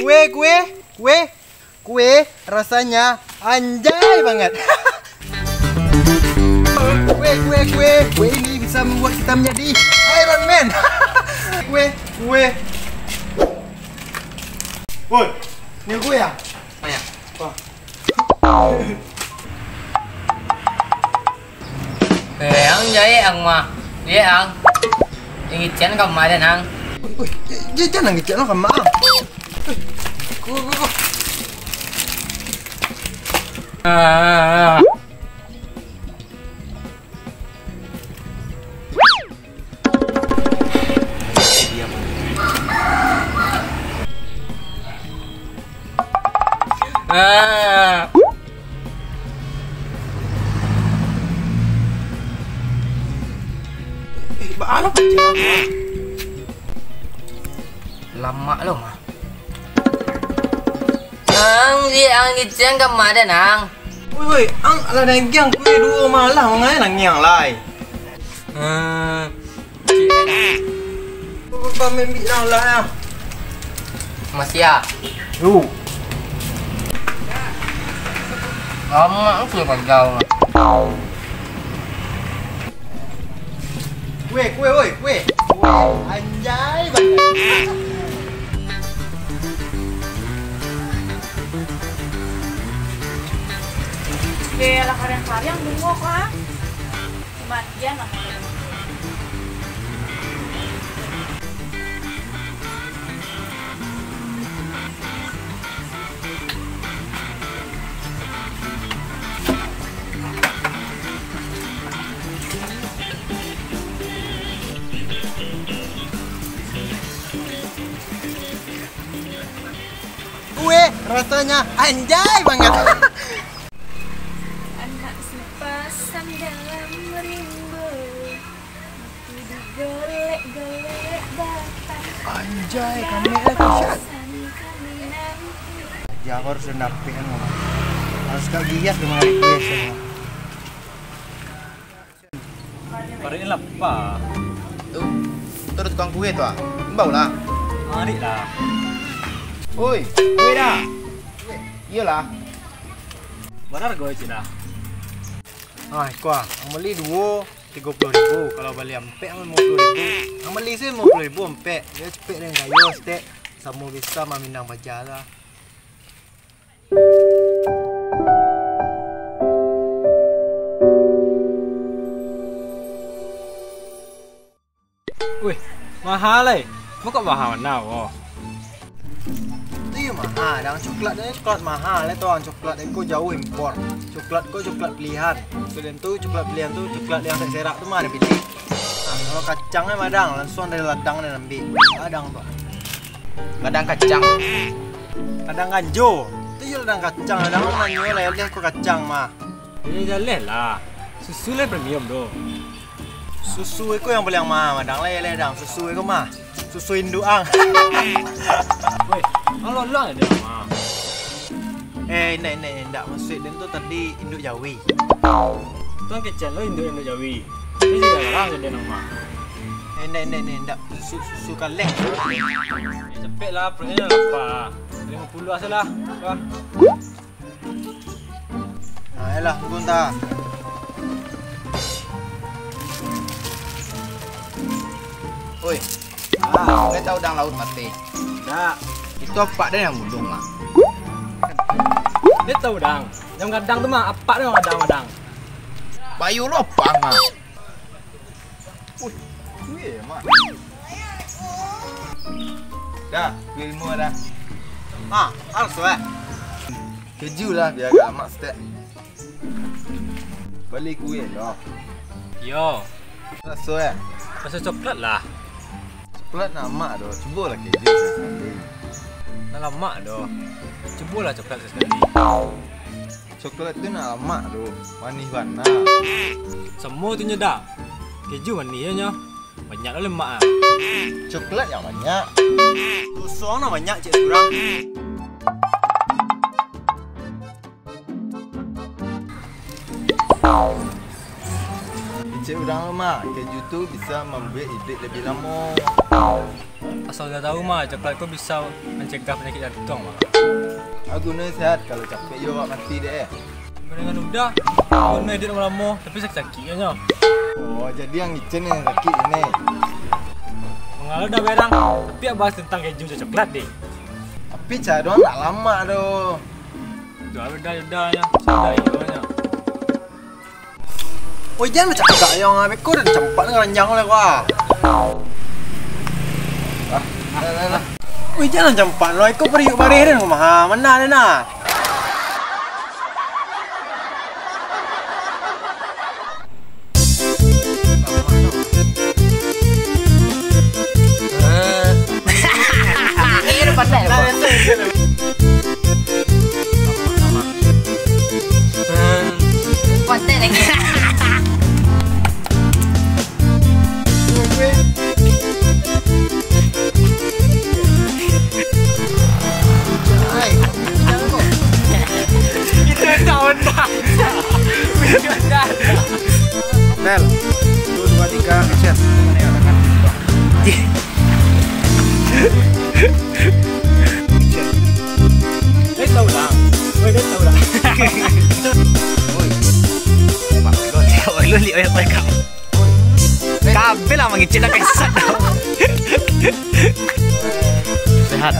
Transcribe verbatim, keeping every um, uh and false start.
Kue, kue, kue, kue rasanya anjay banget. Kue, kue, kue, kue ini bisa membuat kita menjadi Iron Man. Kue, kue. Woi, ni kue ya? Banyak. Wah. Eh, ang jahek ang mah. Jahek ang. Ingician ka ma den ang. Woi, woi, ja-, ja-, jan ang kicik lah ka ma ang. Woi, go, go, go. Ah. Ah. Eh, baa lo kerja? Lamak lo mah. Ang, di ang kicik ka ma den ang. Woi, woi, ang lah dagiang kue duo malah, mangapo nangiang lai? Hmm, Kami ambil lah, lah, ya. Masih ya? Yu. Lama aku dah pagau. Kue, kue, woi, kue. Kue. Anjay banget. Oke, lah kariang-kariang bungo kah? Mandian lah. Kue rasanya anjay banget. Anak sepasang dalam rimbo, itu digolek-golek datang. Anjay, kami lah tu, Syat. Pasang kami nanti. Ya, aku harus dapet kan, Mama. Harus kau gias dengan request, Mama. Paruik ni lapa. Tu, tu ada tukang kue tu ah. Imbau lah. Marik lah. Oi, kue dah. Iyolah. Bara hargo cik dah? Ah, iko ah. Ang bali duo, tigo puluah ribu. Kalau bali ampek, ang limo puluah ribu. Ang bali se limo puluah ribu ampek. Yo capek den kayo, stek. Samo bisa maminang paja lah. Wih, mahal ai. Mako mahal bana ko. Tu yo mahal, dang coklat tu coklat mahal lai tu, ang coklat ko jauah impor. Coklat ko coklat pilihan. Sudah tu coklat pilihan tu coklat yang serak-serak tu mah den pilih. Nah, kalau kacang kan madang, langsuang dari ladang den ambiak. Ladang tu. Ladang kacang. Ladang ganjo. Tu yo ladang kacang, ladang nanyo lah, yo ko kacang mah. Jaleh-jaleh lah. Susu lai premium tu. Susu iko yang paliang mahal, madang lai, lai dang. Susu iko mah. Susu induak ang. Woi, ang lolong ado mah. Eh, indak, indak, indak. Mukasuik den tu tadi induak jawi. Tu ang kecek lo induak, induak jawi. Ini sih garang sajo nang mah. Eh, indak, indak, indak, indak. Susu, susu kaleng. Capek lah, perutnyo lapa. Limo puluah sajo lah. Wah. Nah, ayolah, tunggu ntah. Oi, ah, kau tahu udang laut mati? Ndak. Itu apak den yang bulung, Mak. Dia tahu, Dang. Yang gadang tu, Mak. Apak dia yang gadang, Dang. Bayu lo apak, Mak. Wih, kue, Mak. Dah, kue limo dah. Ah, harus, weh. Keju lah, biar agak amak setek. Bali kue, doh. Yo. Raso, eh? Raso coklat lah. Coklat nak amak, doh. Cubolah keju sekali. Nak lamak, doh. Cubolah coklat sekali. Coklat tu nak lamak tu, manih bana. Samo tu nyo, Da. Keju manih yo nyo. Banyak lo lemak ah. Coklat yang banyak. Doso nan banyak, cek surang. Cek urang lo, Mak, keju tu bisa mambuek iduik labiah lamo. Asal udah tahu, Mak, coklat tu bisa mancegah panyakik jantung, Mak. Ah, guno sehat, kalau capek yo awak mati dek, eh. Dengan udah, guno iduik lamo-lamo, tapi sakit-sakit nyo. Oh, jadi yang icen yang sakit ini. Mangalo dah berang, tapi awak bahas tentang keju jo coklat deh. Tapi cak doang tak lamo doh. Udah, udah, udah, ya. Sudah, ya, ya. Oi, jan bacakak yo, beko den campak den ranjang lai ko. Ah, lah, lah, lah. Oi, jan campak lo, iko pariuk bareh den ko mah. Mana den nah? Ini udah pandai lah, Bang. Konten lagi. Itu tahun dah. Tel, satu, dua, tiga, action. Dia tahu lah. Oi, dia tahu lah. Oi. Pak, lu lihat, oi, lu lihat, oi, oi, kau. Kabel lah mangicil dah, kaisat dah. Sehat.